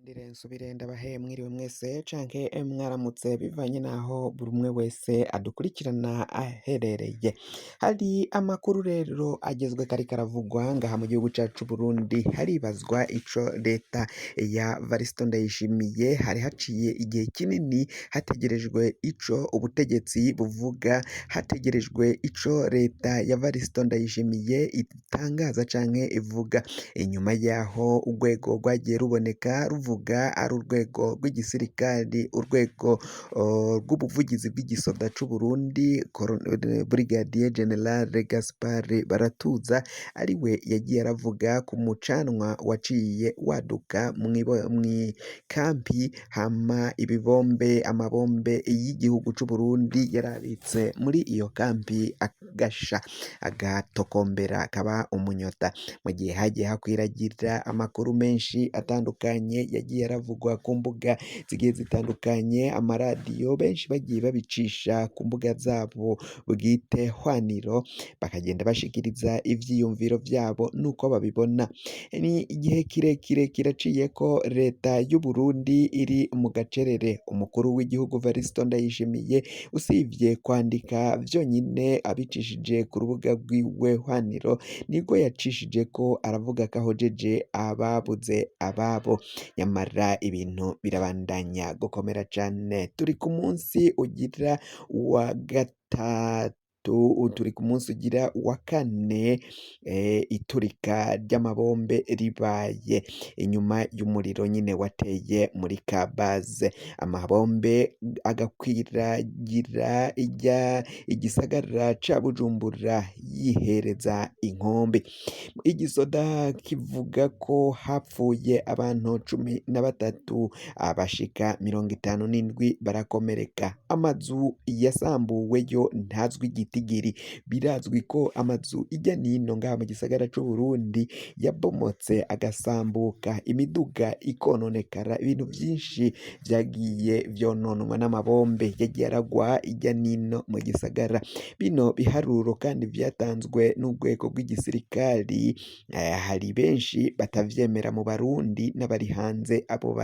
Ndire nsubire ndabahe mwiriwe mwese canke mwaramutse bivanye naho buri umwe wese adukurikirana aherereye. Hari amakuru rero agezweko ariko aravugwa ngaha mu gihugu cacu c'Uburundi, haribazwa ico leta ya Varisito Ndayishimiye hari haciye igihe kinini hategerejwe ico ubutegetsi buvuga, hategerejwe ico leta ya Varisito Ndayishimiye itangaza canke ivuga. Inyuma yaho urwego rwagiye ruboneka ruvuga ari urwego rw'igisirikari, urwego rw'ubuvugizi bw'igisoda c'Uburundi, Brigadier General Gaspard Baratuza ariwe yagiye aravuga ku mucanwa waciye waduka mw'ikampi, hama ibibombe amabombe y'igihugu c'Uburundi yarabitse muri iyo kampi agasha agatokombera akaba umunyota. Mu gihe hagiye hakwiragira amakuru menshi atandukanye yagiye aravugwa ku mbuga zigiye zitandukanye, amaradiyo benshi bagiye babicisha ku mbuga zabo bwite hwaniro, bakagenda bashikiriza ivyiyumviro vyabo nuko babibona. Ni igihe kirekire kiraciyeko leta y'Uburundi iri mu gacerere. Umukuru w'igihugu Varisito Ndayishimiye usivye kwandika vyonyine abicishije ku rubuga rwiwe hwaniro, nibwo yacishije ko aravuga ko ahojeje ababuze ababo, nyamara ibintu birabandanya gukomera cane. Turi ku munsi ugira uwa gatatu, turi ku munsi ugira uwa kane, iturika ry'amabombe ribaye inyuma y'umuriro nyine wateye muri Kabaze, amabombe agakwiragira ijya igisagara ca Bujumbura yihereza inkombe. Igisoda kivuga ko hapfuye abantu 13, abashika 57 barakomereka. Amazu yasambuwe yo ntazwi igitigiri. Birazwi ko amazu ijya nino ngaha mu gisagara c'Uburundi yabomotse agasambuka, imiduga ikononekara, ibintu vyinshi vyagiye vyononwa n'amabombe yagiye aragwa ijya nino mu gisagara. Bino biharuro kandi vyatanzwe n'urwego rw'igisirikari, hari benshi batavyemera mu Barundi n'abari hanze abo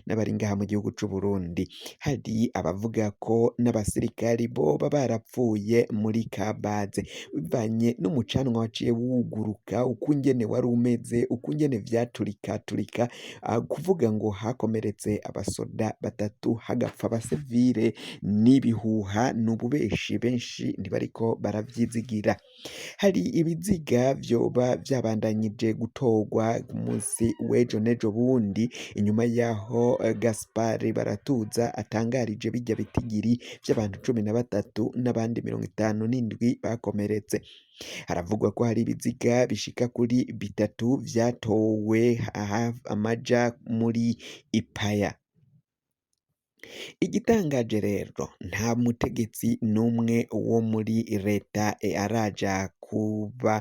n'abari ngaha mu gihugu c'Uburundi. Hari abavuga ko n'abasirikari boba barapfuye muri Kabaze bivanye n'umucanwa waciye wuguruka, ukungene wari umeze, ukungene vyaturikaturika, kuvuga ngo hakomeretse abasoda batatu hagapfa abasivile n'ibihuha n'ububeshi, benshi ntibariko baravyizigira. Hari ibiziga vyoba vyabandanyije gutorwa ku munsi w'ejo n'ejo bundi, inyuma yaho Gaspard Baratuza atangarije bijya bitigiri vy'abantu 13 n'abandi 57 bakomeretse. Haravugwa ko hari ibiziga bishika kuri bitatu vyatowe amaja muri Ipaya. Igitangaje rero nta mutegetsi n'umwe wo muri leta araja kuba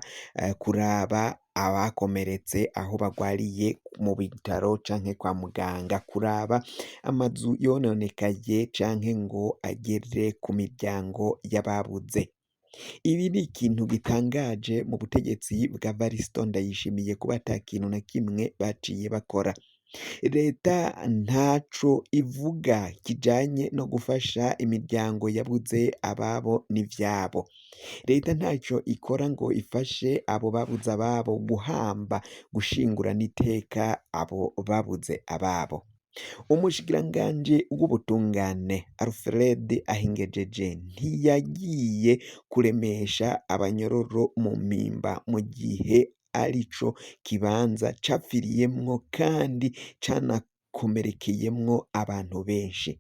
kuraba abakomeretse aho bagwariye mu bitaro canke kwa muganga, kuraba amazu yononekaye canke ngo agere ku miryango y'ababuze. Ibi ni ikintu gitangaje mu butegetsi bwa Varisito Ndayishimiye kuba ata kintu na kimwe baciye bakora. Leta ntaco ivuga kijanye no gufasha imiryango yabuze ababo n'ivyabo. Leta ntaco ikora ngo ifashe abo babuze ababo guhamba, gushingurana iteka abo babuze ababo. Umushikiranganji w'ubutungane Alfred Ahingejeje ntiyagiye kuremesha abanyororo mu mpimba mu gihe arico kibanza capfiriyemwo kandi canakomerekeyemwo abantu benshi.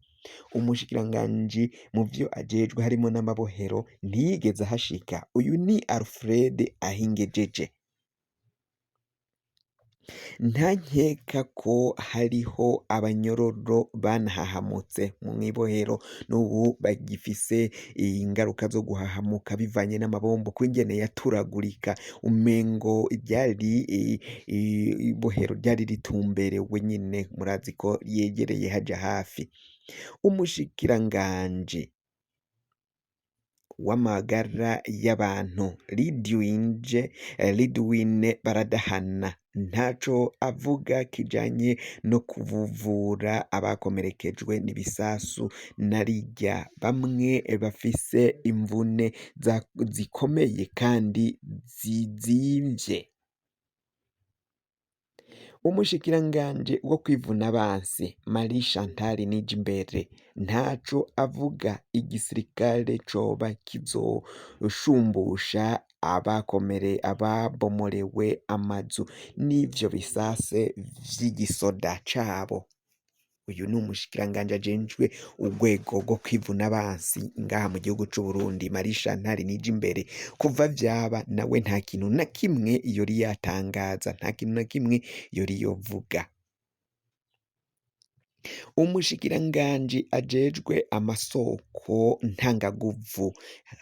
Umushikiranganji mu vyo ajejwe harimwo n'amabohero ntiyigeze ahashika. Uyu ni Alfred Ahingejeje. Nta nkeka ko hariho abanyororo banahahamutse mw'ibohero n'ubu bagifise ingaruka zo guhahamuka bivanye n'amabombo ukungene yaturagurika, umengo ryari ibohero ryari ritumberewe nyene, murazi ko ryegereye haja hafi. Umushikiranganji w'amagara y'abantu Lidwine Baradahana Ntaco avuga kijanye no kuvura abakomerekejwe n'ibisasu narirya bamwe bafise imvune zikomeye kandi zizimvye. Umushikiranganji wo kwivuna abansi Marie Chantal Nijimbere ntaco avuga igisirikare coba kizoshumbusha ababomorewe amazu n'ivyo bisase vy'igisoda cabo. Uyu ni umushikiranganji ajejwe urwego rwo kwivuna abansi ngaha mu gihugu c'Uburundi Marie Chantal Nijimbere. Kuva vyaba nawe nta kintu na kimwe yori yatangaza, nta kintu na kimwe yori yovuga. Umushikiranganji ajejwe amasoko ntangaguvu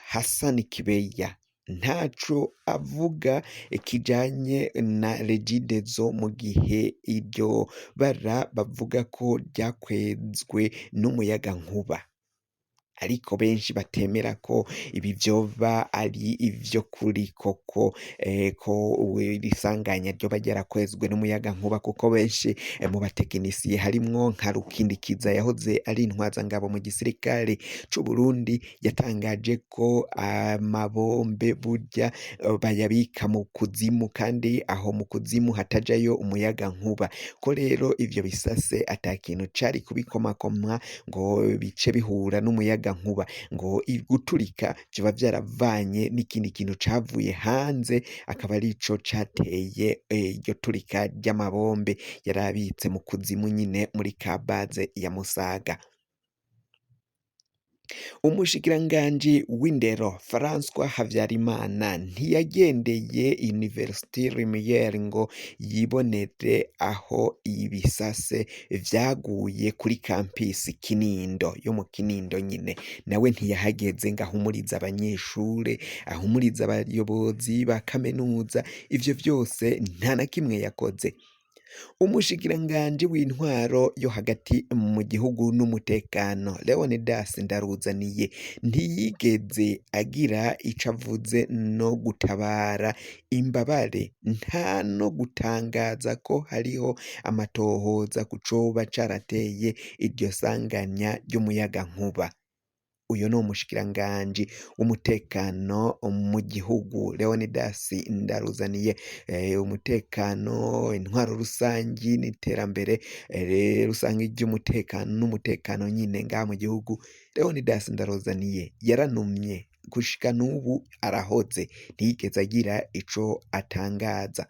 Hassan Kibeya ntaco avuga kijanye na Regideso mu gihe iryo bara bavuga ko ryakwezwe n'umuyagankuba, ariko benshi batemera ko ibi vyoba ari ivy'ukuri koko, ko isanganya ryoba ryarakwezwe n'umuyagankuba, kuko benshi mu batekinisiye harimwo nka Rukindikiza yahoze ari intwazangabo mu gisirikare c'Uburundi, yatangaje ko amabombe burya bayabika mu kuzimu, kandi aho mu kuzimu hatajayo umuyagankuba, ko rero ivyo bisase ata kintu cari kubikomakoma ngo bice bihura n'umuyagankuba, ngo guturika vyoba vyaravanye n'ikindi kintu cavuye hanze, akaba arico cateye iryo turika ry'amabombe yarabitse mu kuzimu nyine muri kabaze ya Musaga. Umushikiranganji w'indero François Havyarimana ntiyagendeye Université Lumière ngo yibonere aho ibisase vyaguye kuri campus Kinindo yo mu Kinindo nyine, nawe ntiyahageze ngo ahumurize abanyeshure, ahumurize abayobozi ba kaminuza, ivyo vyose nta na kimwe yakoze. Umushikiranganji w'intwaro yo hagati mu gihugu n'umutekano Leonidas Ndaruzaniye ntiyigeze agira ico avuze no gutabara imbabare, nta no gutangaza ko hariho amatohoza ku coba carateye iryo sanganya ry'umuyagankuba. Uyo ni umushikiranganji w'umutekano mu gihugu Leonidas Ndaruzaniye, umutekano, intwaro rusangi n'iterambere rusangi ry'umutekano n'umutekano nyine ngaha mu gihugu. Leonidas Ndaruzaniye yaranumye gushika n'ubu arahoze, ntiyigeze agira ico atangaza.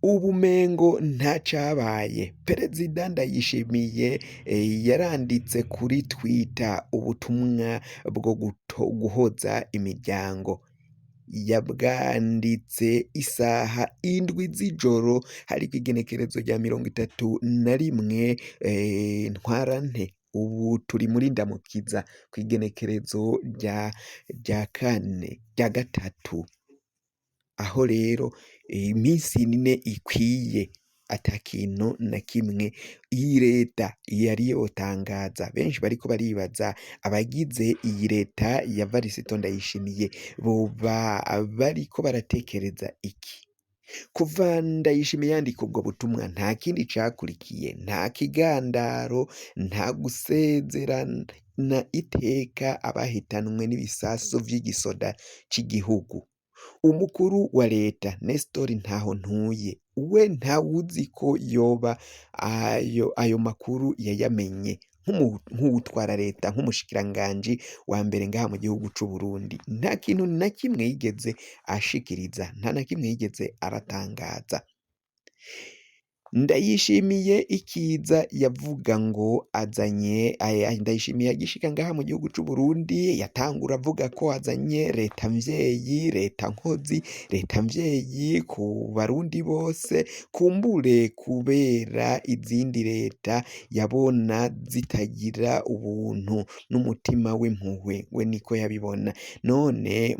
Ubumengo ntacabaye. Perezida Ndayishimiye yaranditse kuri Twitter ubutumwa bwo guhoza imiryango. Yabwanditse isaha 7 z'ijoro hariko igenekerezo rya 31 Ntwarante. Ubu turi muri Ndamukiza kw'igenekerezo rya kane, rya gatatu. Aho rero iminsi 4 ikwiye ata kintu na kimwe iyi leta yari yotangaza. Benshi bariko baribaza abagize iyi leta ya Varisito Ndayishimiye boba bariko baratekereza iki? Kuva Ndayishimiye yandika ubwo butumwa nta kindi cakurikiye, nta kigandaro, nta gusezerana iteka abahitanwe n'ibisasu vy'igisoda c'igihugu. Umukuru wa leta Nestor Ntahontuye we ntawuzi ko yoba ayo makuru yayamenye nk'uwutwara leta, nk'umushikiranganji wa mbere ngaha mu gihugu c'Uburundi. Nta kintu na kimwe yigeze ashikiriza, nta na kimwe yigeze aratangaza. Ndayishimiye ikiza yavuga ngo azanye, Ndayishimiye agishika ngaha mu gihugu c'Uburundi yatangura avuga ko azanye leta mvyeyi, leta nkozi, leta mvyeyi ku barundi bose, kumbure kubera izindi leta yabona zitagira ubuntu n'umutima w'impuhwe, we niko yabibona. None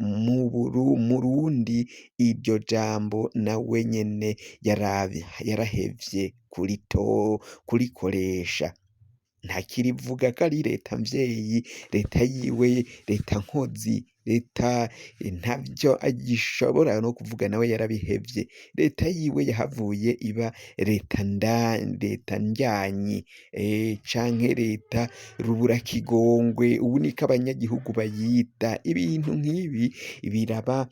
Murundi iryo jambo nawe nyene yarahevye kurikoresha, ntakirivuga ko ari leta mvyeyi, leta yiwe, leta nkozi. Leta ntavyo agishobora no kuvuga, nawe yarabihevye. Leta yiwe yahavuye iba leta nda leta ndyanyi canke leta ruburakigongwe, ubu niko abanyagihugu bayita. Ibintu nk'ibi biraba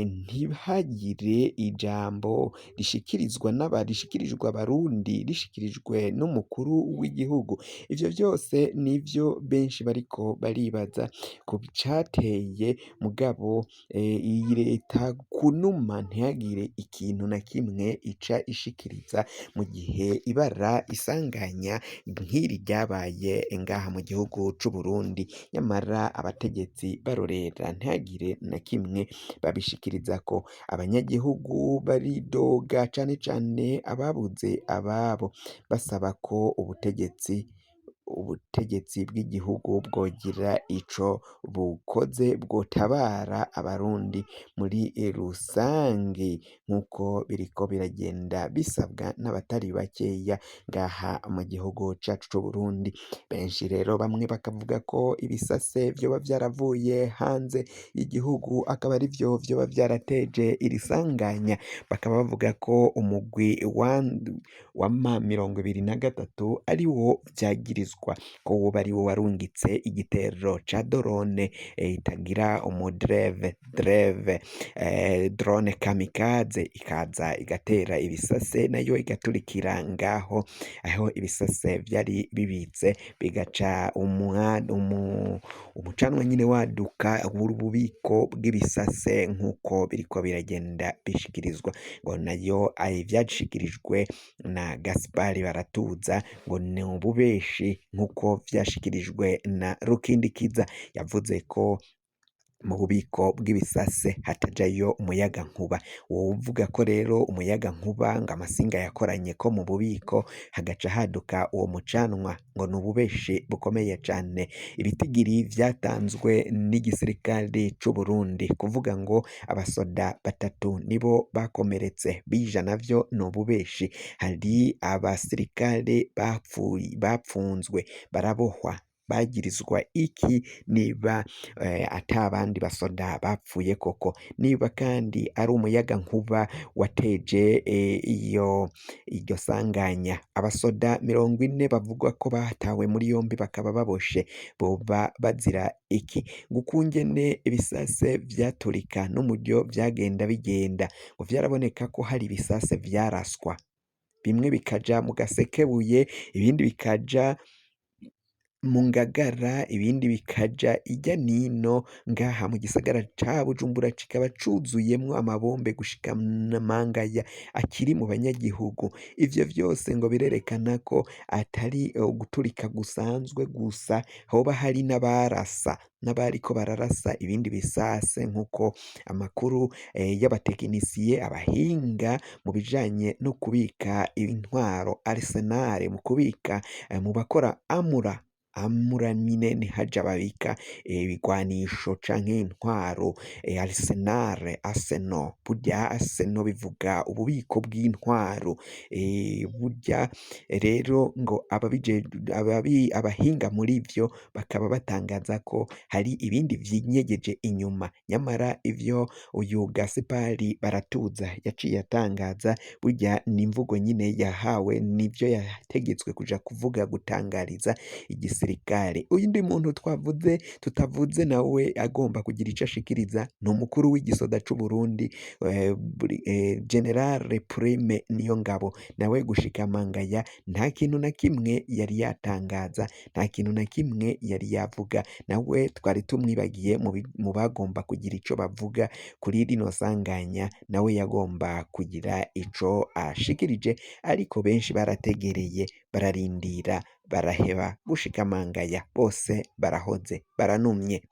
ntihagire ijambo rishikirizwa n'aba rishikirijwe abarundi, rishikirijwe n'umukuru w'igihugu. Ivyo vyose nivyo benshi bariko baribaza ku cateye mugabo iyi leta kunuma ntihagire ikintu na kimwe ica ishikiriza mu gihe ibara isanganya nk'iri ryabaye ngaha mu gihugu c'Uburundi, nyamara abategetsi barorera ntihagire na kimwe babishikirizako. Abanyagihugu baridoga cane cane ababuze ababo, basaba ko ubutegetsi bw'igihugu bwogira ico bukoze, bwotabara abarundi muri rusangi, nk'uko biriko biragenda bisabwa n'abatari bakeya ngaha mu gihugu cacu c'Uburundi. Benshi rero bamwe bakavuga ko ibisase vyoba vyaravuye hanze y'igihugu, akaba ari vyo vyoba vyarateje iri sanganya. Bakaba bavuga ko umugwi wa M23 ari wo vyagirizwa ko woba ari wo warungitse igitero ca drone itagira umudereve dreve drone kamikaze, ikaza igatera ibisase, nayo igaturikira ngaho aho ibisase vyari bibitse, bigaca umucanwa nyine waduka ububiko bw'ibisase, nk'uko biriko biragenda bishikirizwa. Ngo nayo ivyashikirijwe na Gaspard Baratuza ngo ni ububeshi, nk'uko vyashikirijwe na Rukindikiza, yavuze ko mu bubiko bw'ibisase hatajayo umuyagankuba. Uwuvuga ko rero umuyagankuba ngo amasinga yakoranye ko mu bubiko hagaca haduka uwo mucanwa, ngo ni ububeshi bukomeye cane. Ibitigiri vyatanzwe n'igisirikare c'Uburundi kuvuga ngo abasoda batatu nibo bakomeretse bija, navyo ni ububeshi. Hari abasirikare bapfuye, bapfunzwe, barabohwa, bagirizwa iki niba ata bandi basoda bapfuye koko? Niba kandi ari umuyagankuba wateje iyo iryo sanganya, abasoda 40 bavugwa ko batawe muri yombi bakaba baboshe, boba bazira iki? Ngukungene ibisase vyaturika n'umuryo vyagenda bigenda, ngo vyaraboneka ko hari ibisase vyaraswa, bimwe bikaja mu Gasekebuye, ibindi bikaja mu Ngagara, ibindi bikaja irya nino ngaha mu gisagara ca Bujumbura, kikaba cuzuyemwo amabombe gushika mangaya akiri mu banyagihugu. Ivyo vyose ngo birerekana ko atari uguturika gusanzwe gusa, hoba hari n'abarasa, n'abariko bararasa ibindi bisase, nk'uko amakuru y'abatekinisiye, abahinga mu bijanye no kubika intwaro, arsenal, mu kubika mu bakora amura nyine nihaja babika ibigwanisho canke intwaro, arsenal, arsenal, burya arsenal bivuga ububiko bw'intwaro. Burya rero ngo abahinga muri vyo bakaba batangaza ko hari ibindi vyinyegeje inyuma. Nyamara ivyo uyu Gaspari Baratuza yaciye atangaza, burya ni imvugo nyine yahawe, nivyo yategetswe kuja kuvuga, gutangariza igisirikare. Uyundi muntu twavuze tutavuze nawe agomba kugira ico ashikiriza ni umukuru w'igisoda c'Uburundi, General Prime Niyongabo. Nawe gushika mangaya nta kintu na kimwe yari yatangaza, nta kintu na kimwe yari yavuga. Nawe twari tumwibagiye mu bagomba kugira ico bavuga kuri rino sanganya, nawe yagomba kugira ico ashikirije, ariko benshi barategereye, bararindira, baraheba, gushika mangaya bose barahoze, baranumye.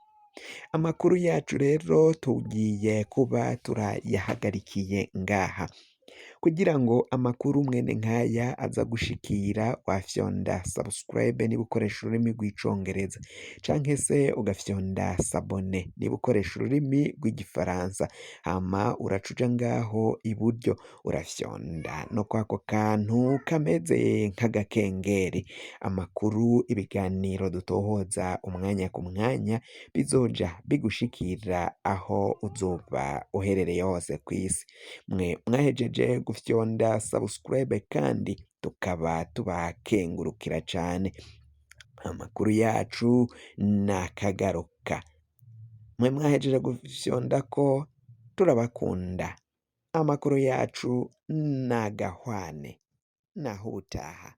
Amakuru yacu rero tugiye kuba turayahagarikiye ngaha. Kugira ngo amakuru mwene nkaya aza gushikira, wafyonda subscribe niba ukoresha ururimi rw'Icongereza, canke se ugafyonda s'abonner niba ukoresha ururimi rw'Igifaransa. Hama uraca uja ngaho iburyo, urafyonda no kwako kantu kameze nk'agakengeri. Amakuru, ibiganiro dutohoza umwanya ku mwanya bizoja bigushikira aho uzoba uherereye hose kw'isi. Mwe mwahejeje gufyonda subscribe kandi tukaba tubakengurukira cane. Amakuru yacu nakagaruka. Mwe mwahejeje gufyondako turabakunda. Amakuru yacu nagahwane, naho ubutaha.